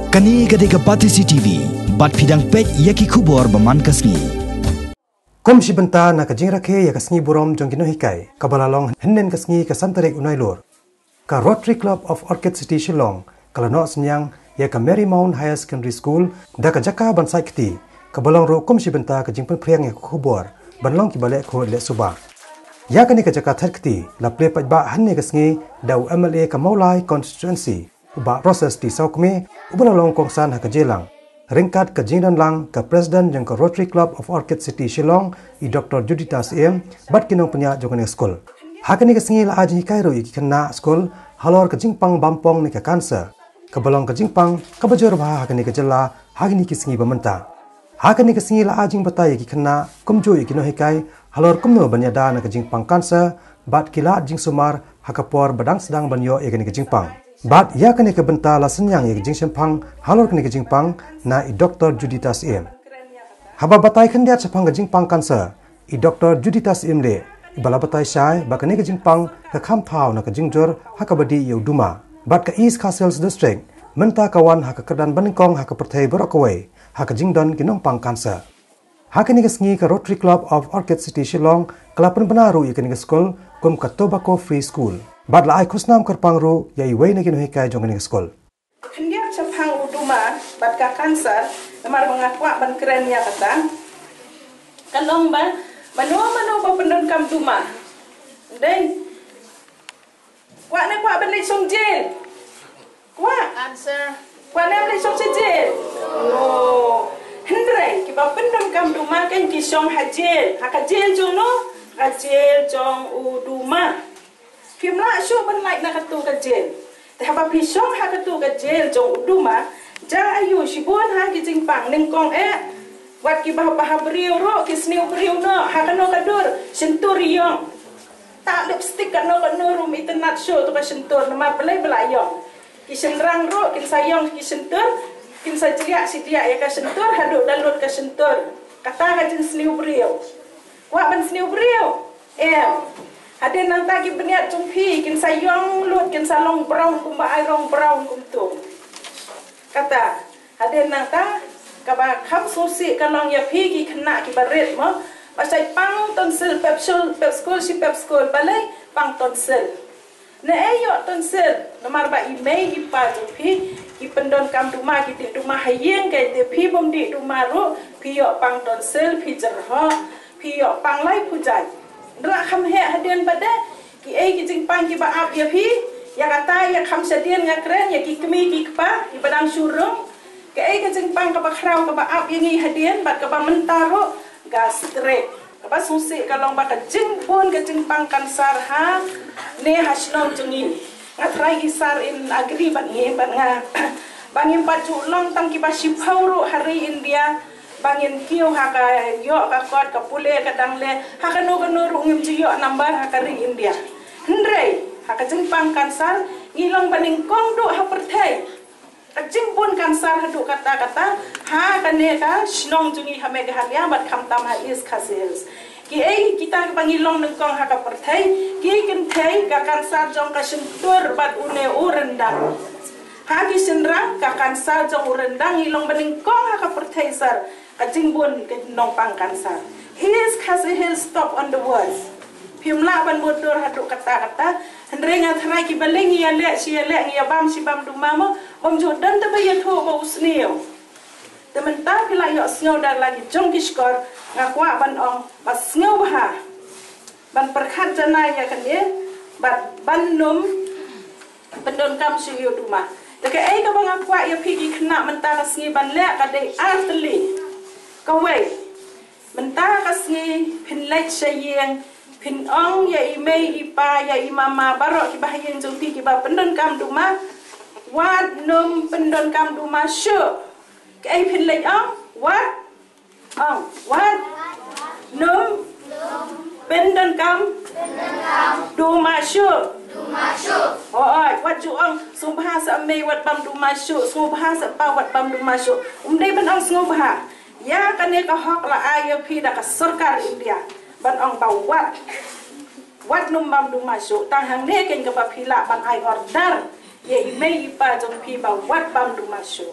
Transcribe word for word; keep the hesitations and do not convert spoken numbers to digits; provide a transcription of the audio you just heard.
Kane ka dei ka Batesi T V, bad phi dang peit ïa ki khubor ba man ka sngi. Kum shi bynta na ka jingrakhe ïa ka sngi burom jong ki nonghikai, kaba la long hynnin ka sngi ka san tarik u Nailur, ka Rotary Club of Orchid City Shillong ka la noh synñiang ïa ka Marymount Higher Secondary School da ka jaka ban sait kti, kaba long ruh kum shi bynta ka jingpynphriang ïa ka khubor ban long kiba leh khuid leh suba. Ïa kane ka jaka thait kti la plie paidbah hynne ka sngi da u M L A ka Mawlai Constituency, u Bah Roses T Sawkmie, uba la long kongsan ha ka jingïalang, ryngkat ka jingdon lang ka President jong ka Rotary Club of Orchid City Shillong, i Doctor Juditha Syiem, bad ki nongpynïaid jong kane ka skul. Ha kane ka sngi la ai jinghikai ruh ïa ki khynnah skul halor ka jingpang bampong ne ka cancer, kaba long ka jingpang kaba jur bha ha kane ka jylla ha kine ki sngi ba mynta. Ha kane ka sngi la ai jingbatai ïa ki khynnah kumjuh ïa ki nonghikai halor kumno ban ïada na ka jingpang cancer, bad ki lad jingsumar ha ka por ba dang sdang ban ïoh ïa kane ka jingpang. Bad ïa kane ka bynta la synñiang ïa ka jingshemphang halor kane ka jingpang na i Doctor Juditha Syiem. Haba batai khyndiat shaphang ka jingpang cancer, i Doctor Juditha Syiem leh, iba la batai shai ba kane ka jingpang ka kham thaw na ka jingjur ha kaba dih ïa u duma. Bad ka East Khasi Hills District mynta ka wan ha ka kyrdan banyngkong ha ka pyrthei baroh kawei ha ka jingdon ki nongpang cancer. Ha kane ka sngi ka Rotary Club of Orchid City Shillong ka la pynbna ruh ïa kane ka skul kum ka Tobacco Free School. Bad la ai khusnam kyrpang ruh ïa iwei na ki nonghikai jong kane ka skul. Khyndiat shaphang u duma bad ka cancer, namar ba nga kwah ban kren ïa kata. Ka long ba mano mano ba pyndonkam duma, dei, kwah ne kwah ban leit shong jail? Kwah. Answer. Kwah ne leit shong sha jail? No. Hynrei kiba pyndonkam duma kan ki shong ha jail. Ha ka jail jong no? Ha ka jail jong u duma. Phim lah shuh ban lait na katu ka jail. Te haba phi shong ha katu ka jail jong u duma, jang aiu shibun ha ki jingpang nyngkong eh. Wat kiba bha briew ruh ki sniew briew noh ha kano ka dur, shyntur ïong. Tah lipstick kano kano ruh ym itynnad shuh tu ka shyntur namar balei ba la ïong. Ki shynrang ruh kin sa ïong ki shyntur, kin sa jliah shi jliah ïa ka shyntur haduh da lut ka shyntur. Kata ka jingsniew briew. Kwah ban sniew briew? Em. Hadien nangta ki bniat jong phi kin sa ïong lut, kin sa long brown kumba ai rong brown kumtu. Kata, hadien nangta, kaba kham sngewsih ka long ïa phi ki khynnah kiba rit mo, ba shait pang tonsil, pep skul, pep skul, shi pep skul, balei pang tonsil. Ne ei ïoh tonsil, namar ba i mei i pa jong phi ki pyndonkam duma, ki dih duma ha ïing, ka te phi bym dih duma ruh phi ïoh pang tonsil, phi jyrhoh, phi ïoh pang lai phew jait. Nda kham heh hadien pat de, kiei ki jingpang kiba ap ïa phi, ïa kata ïa kham shadien nga kren ïa ki kmie ki kpa kiba dang shu rung. Kaei ka jingpang kaba khraw kaba ap ïa ngi hadien bad kaba mynta ruh, gastric. Kaba sngewsih ka long ba ka jingbun ka jingpang kansar ha ne ha shnong jong ngi. Nga tharai i Sir in agree bad ngi, bad nga ba ngim pat ju long tang kiba shiphew ruh ha ri India ba ngin kiew ha ka ïoh ka kot, ka pule, ka dang le, ha kano kano ruh ngim ju ïoh number ha ka ri India. Hynrei ha ka jingpang kansar ngi long ba nyngkong duh ha pyrthei. Ka jingbun kansar haduh katta katta ha kane ka shnong jong ngi ha Meghalaya bad khamtam ha East Khasi Hills. Kiei kita kiba ngi long nyngkong ha ka pyrthei, ki kynthei, ka kansar jong ka shyntur bad une u ryndang. Ha ki shynrang, ka kansar jong u ryndang ngi long ba nyngkong ha ka pyrthei, sir. Ka jingbun ka nongpang kansar. East Khasi Hills top on the world. Phim lah ban mutdur haduh katta katta. Hynrei nga tharai kiba leh ngi ïaleh shi ïaleh, ngi ïabam shi bam duma mo, bym ju don te ba ïathuh ba u sniew. Te mynta phi la ïohsngew da la ki jong ki shkor, nga kwah ban ong ba sngewbha ban pyrkhat janai ïa kane bad ban nym pyndonkam shuh ïa u duma. Te kaei kaba nga kwah ïa phi ki khynnah mynta ka sngi ban leh ka dei ar tylli. Kawei, mynta ka sngi phin leit sha ïing, phin ong ïa i mei i pa, ïa i mama, baroh kiba ha ïing jong phi kiba pyndonkam duma, wat nym pyndonkam duma shuh. Kaei phin leit ong? Wat Ong, wat nym pyndonkam duma shuh. Hooid, wat ju ong sngewbha sa mei wat bam duma shuh, sngewbha sa pa wat bam duma shuh. Um dei ban ong sngewbha. Ïa kane ka hok la ai ïa phi da ka sorkar India ban ong ba wat, wat nym bam duma shuh. Tang hangne keiñ kaba phi lah ban ai order ïa i mei i pa jong phi ba wat bam duma shuh.